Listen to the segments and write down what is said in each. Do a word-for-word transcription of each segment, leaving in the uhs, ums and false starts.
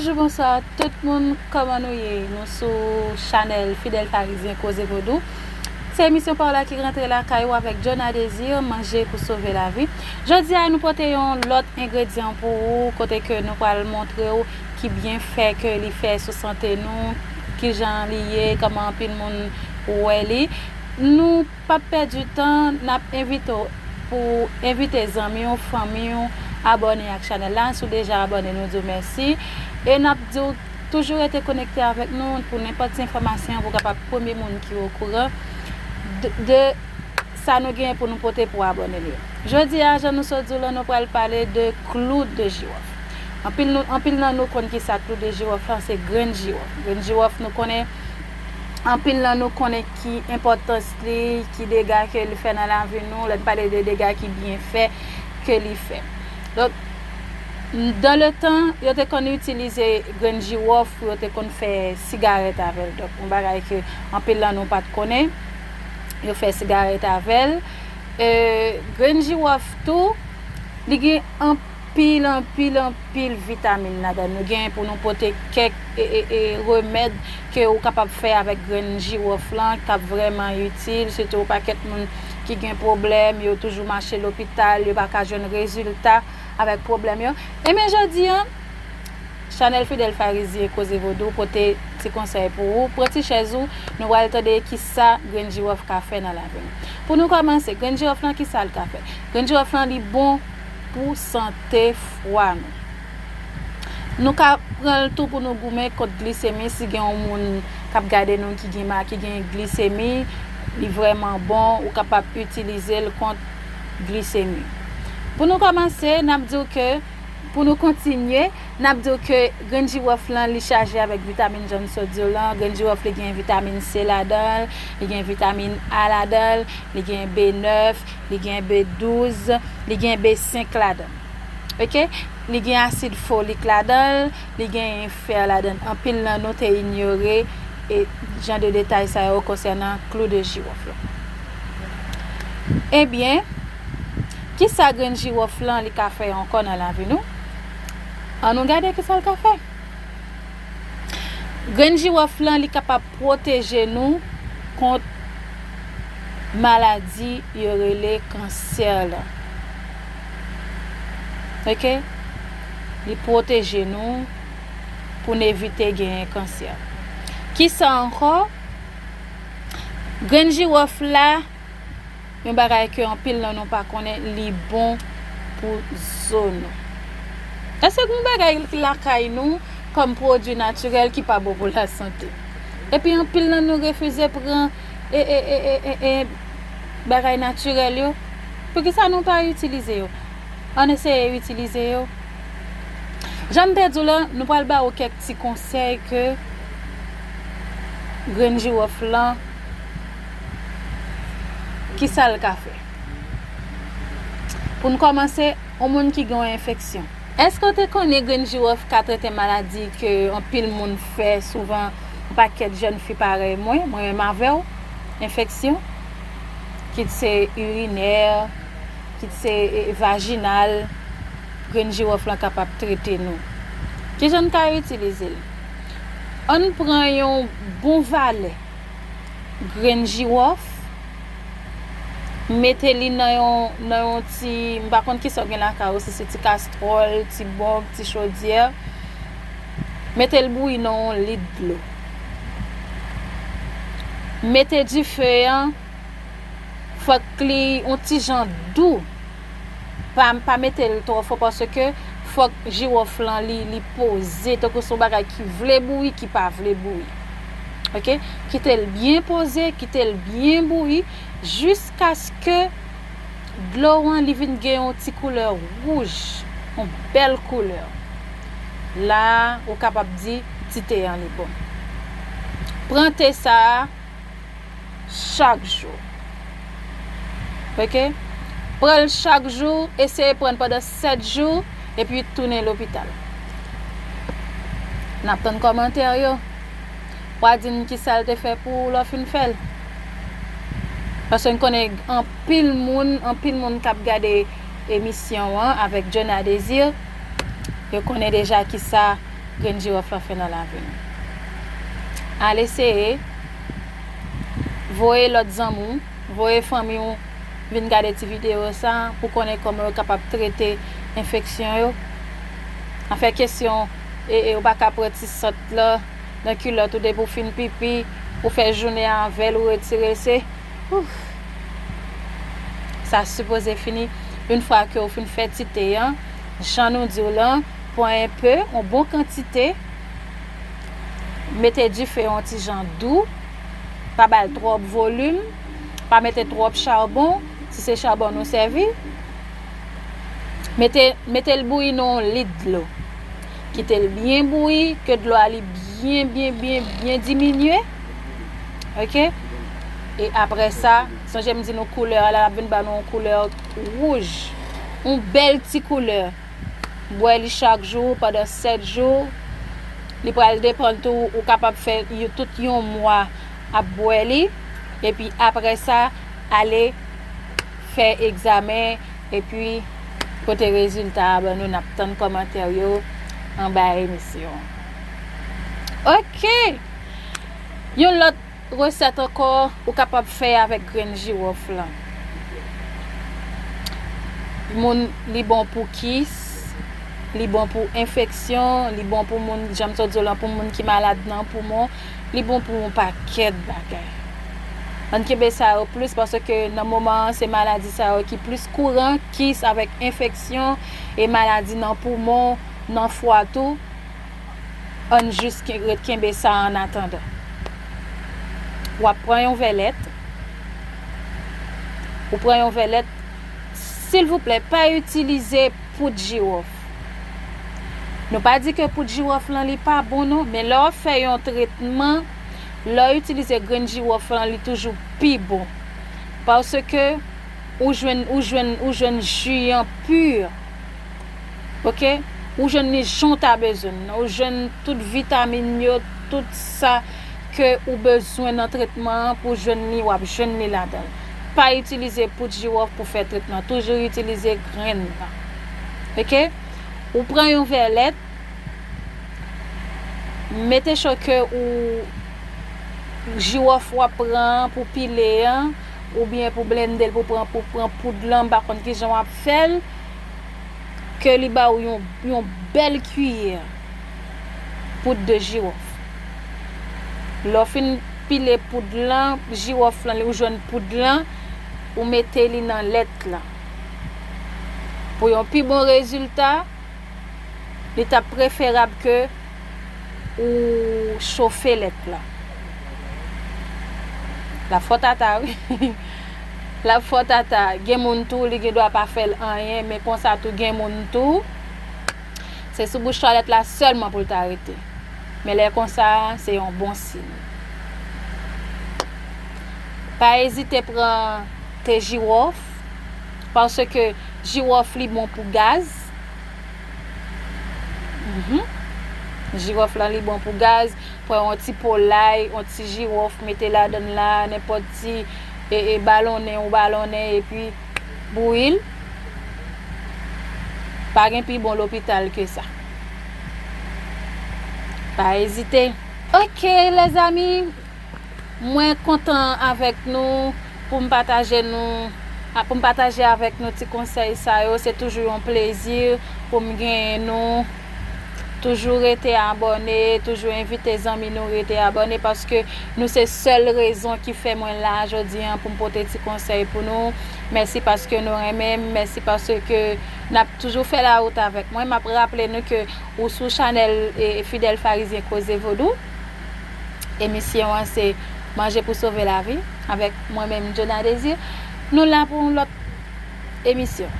Bonjou, bonswa tout moun, kòman nou ye? Nou sou chanèl Fidèl Farizyen Koze Vodou. Se emisyon Pawòl la ki rantre lakay ou avèk Jonah Désir, manje pou sove lavi. Jodi a, nou pote yon lòt engredyan pou ou, kote ke nou pral montre w ki byenfè ke li fè sou sante nou, kijan li ye, kòman anpil moun wè li. Nou p ap pèdi tan, n ap envite w pou w envite zanmi w, fanmi w, abòne ak chanèl la. Si w deja abòne, nou di w mèsi. E n ap di w toujou rete konekte avèk nou pou nenpòt ti enfòmasyon, pou w kapab premye moun ki okouran de, de sa nou gen pou nou pote pou abòne nou yo. Jodi a, jan nou sot di w lan, nou pral pale de clou de girofle. Anpil, nou, anpil nan nou konn ki sa clou de girofle lan, se grenn jiwòf. Grenn jiwòf, nou konnen, anpil nan nou konnen ki enpòtans li, ki dega ke li fè nan lavi nou. Lè n pale de dega, ki byenfè ke li fè. Donk, dans le temps, yo te konn itilize grenn jiwòf pou yo te konn fè sigarèt avè l. Donk, yon bagay ke anpil nan nou pa t konnen, yo fè sigarèt avè l. E, grenn jiwòf tou, li gen anpil, anpil, anpil vitamin ladan l. Nou gen pou nou pote kèk, e, e, e, remèd ke ou kapab fè avèk grenn jiwòf lan, k ap vrèman itil, sitou yon pakèt moun ki gen pwoblèm, yo toujou mache lopital, yo pa ka jwenn rezilta avèk pwoblèm yo. Ebyen, jodi a, chanèl Fidèl Farizyen Koze Vodou pote ti konsèy pou ou. Pran ti chèz ou, nou pral tande kisa grenn jiwòf ka fè nan lavi nou. Pou nou kòmanse, grenn jiwòf lan, kisa l ka fè? Grenn jiwòf lan, li bon pou sante fwa nou. Nou ka pran l tou pou nou goumen kont glisemi, si gen yon moun k ap gade nou ki gen ma-, ki gen glisemi, li vrèman bon, ou kapab itilize l kont glisemi. Pou nou kòmanse, n ap di w ke, pou nou kontinye, n ap di w ke grenn jiwòf lan, li chaje avèk vitamin, jan n sot di w lan. Grenn jiwòf, li gen vitamin C ladan l, li gen vitamin A ladan l, li gen B nèf, li gen B douz, li gen B senk ladan l. Oke? Li gen asid folik ladan l, li gen fè ladan l. Anpil nan nou te inyore, e, jan de detay sa yo konsènan clou de girofle lan. Ebyen, kisa grenn jiwòf lan li ka fè ankò nan lavi nou? Ann nou gade kisa l ka fè. Grenn jiwòf lan, li kapab pwoteje nou kont maladi yo rele kansè lan. Oke? Li pwoteje nou pou n evite genyen kansè. Kisa ankò? Grenn jiwòf la, yon bagay ke anpil nan nou pa konnen, li bon pou zo nou. Èske gen yon bagay ki lakay nou kòm pwodui natirèl ki pa bon pou lasante? Epi anpil nan nou refize pran e, e, e, e, e, e bagay natirèl yo. Poukisa nou pa itilize yo? Ann eseye itilize yo. Jan m te di w lan, nou pral ba ou kèk ti konsèy ke grenn jiwòf lan, kisa l ka fè. Pou n kòmanse, yon moun ki gen yon enfeksyon. Èske w te konnen grenn jiwòf ka trete maladi ke anpil moun fè souvan, yon pakèt jèn fi parèy mwen, mwen menm avè w, enfeksyon, kit se irinè, kit se, e, vajinal, grenn jiwòf lan kapab trete nou. Kijan n ka itilize l? Ann pran yon bon valè grenn jiwòf, mete li nan yon, nan yon ti, m pa konn kisa w gen lakay ou, si se ti kastwòl, ti bòg, ti chodyè. Mete l bouyi nan yon lit dlo. Mete dife an, fòk li yon ti jan dou. Pa, pa mete l twò fò, paske fòk jiwòf lan li, li poze, tankou se yon bagay ki vle bouyi, ki pa vle bouyi. Oke? Kite l byen poze, kite l byen bouyi, jiskaske dlo an li vin gen yon ti koulè wouj, yon bèl koulè. La a, ou kapab di ti te an li bon. Pran te sa a chak jou. Oke? Pran l chak jou, eseye pran l pandan sèt jou, epi tounen lopital. N ap tann kòmantè yo. W a di n kisa l te fè pou ou lè w fin fè l. Paske n konnen anpil moun, anpil moun k ap gade emisyon an avèk Jonah Désir, yo konnen deja kisa grenn jiwòf lan fè nan lavi nou. Al eseye, voye lòt zanmi w, voye fanmi w vin gade ti videyo sa pou konnen kòman yo kapab trete enfeksyon yo. Afè kesyon, e, e, ou pa ka pran ti sant lan nan kilòt ou depi w fin pipi, ou fè jounen avè l, ou retire l, se, ouf. Sa sipoze fini. Yon fwa ke w fin fè ti te an, jan nou di w lan, pran enpe, yon bon kantite, mete dife yon ti jan dou, pa ba l twòp volim, pa mete twòp charbon, si se charbon nou sèvi, mete, mete l bouyi nan yon lit dlo. Kite l byen bouyi, ke dlo a li byen, byen, byen, byen diminye. Oke? E apre sa, sonje m di nou koulè a la, l ap vin ba nou yon koulè wouj. Yon bèl ti koulè. Bwè li chak jou pandan sèt jou. Li pral depann tou, ou kapab fè yo tout yon mwa ap bwè li. Epi apre sa, ale fè egzamen. Epi, pote rezilta a ban nou, n ap tann kòmantè yo anba emisyon. Oke! Yon lòt resèt ankò, ou kapab fè avèk grenn jiwòf lan. Moun, li bon pou kis, li bon pou enfeksyon, li bon pou moun, jan m sot di w lan, pou moun ki malad nan poumon, li bon pou yon pakèt bagay. Ann kenbe sa yo plis, paske nan moman an, se maladi sa yo ki plis kouran, kis avèk enfeksyon e maladi nan poumon, nan fwa tou. Ann jis ke-, ret kenbe sa an atandan. W ap pran yon vèlèt. Ou pran yon vèlèt. Silvouplè, pa itilize poud jiwòf. Nou pa di ke poud jiwòf lan li pa bon non, men lè w ap fè yon tretman, lè w itilize grenn jiwòf lan, li toujou pi bon. Paske ou jwenn, ou jwenn, ou jwenn ji an pi. Oke? Ou jwenn li jan w ta bezwen l. Ou jwenn tout vitamin yo, tout sa ke ou bezwen nan tretman an pou jwenn li, w ap jwenn li ladan l. Pa itilize poud jiwòf pou fè tretman. Toujou itilize grenn nan. Oke? Ou pran yon vèlèt, mete cho ke ou jiwòf w ap pran an pou pile an, oubyen pou blende l, pou pran, pou pran poud lan, m pa konn kijan w ap fè l, ke li ba w yon, yon bèl kiyè poud de jiwòf. Lè w fin pile poud lan, jiwòf lan, ou jwenn poud lan, ou mete li nan lèt lan. Pou yon pi bon rezilta, li t ap preferab ke ou chofe lèt lan. L ap fè w tata, wi. L ap fè w tata. Gen moun tou, li gen dwa pa fè l anyen, men konsa tou, gen moun tou, se sou bouch twalèt la sèlman pou l ta rete. Men lè konsa, se yon bon siy. Pa ezite pran te jiwòf, paske jiwòf li bon pou gaz. Mhm. Jiwòf lan li bon pou gaz. Pran yon ti po lay, yon ti jiwòf, mete ladan l la, nenpòt ti, e, e, balonnen ou balonnen, epi bouyi l. Pa gen pi bon lopital ke sa. Pa ezite. Oke, lèzanmi, mwen kontan avèk nou pou m pataje nou, a, pou m pataje avèk nou ti konsèy sa yo. Se toujou yon plezi pou m genyen nou. Toujou rete abòne, toujou envite zanmi nou rete abòne, paske nou se sèl rezon ki fè mwen la jodi an pou m pote ti konsèy pou nou. Mèsi paske nou renmen m, mèsi paske n ap toujou fè lawout avèk mwen. M ap raple nou ke ou sou chanèl, e, Fidèl Farizyen Koze Vodou. Emisyon an se Manje pou sove lavi avèk mwen menm, Jona Désir. Nou la pou yon lòt emisyon.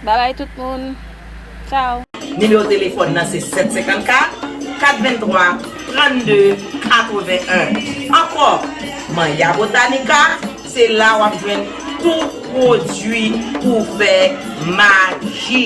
Babay tout moun. Tchaw. Nimewo telefòn nan se sèt senkann kat, kat venntwa, trannde, katrevenn en. Ankò, Manya Botanica, se la w ap jwenn tout pwodui pou fè maji.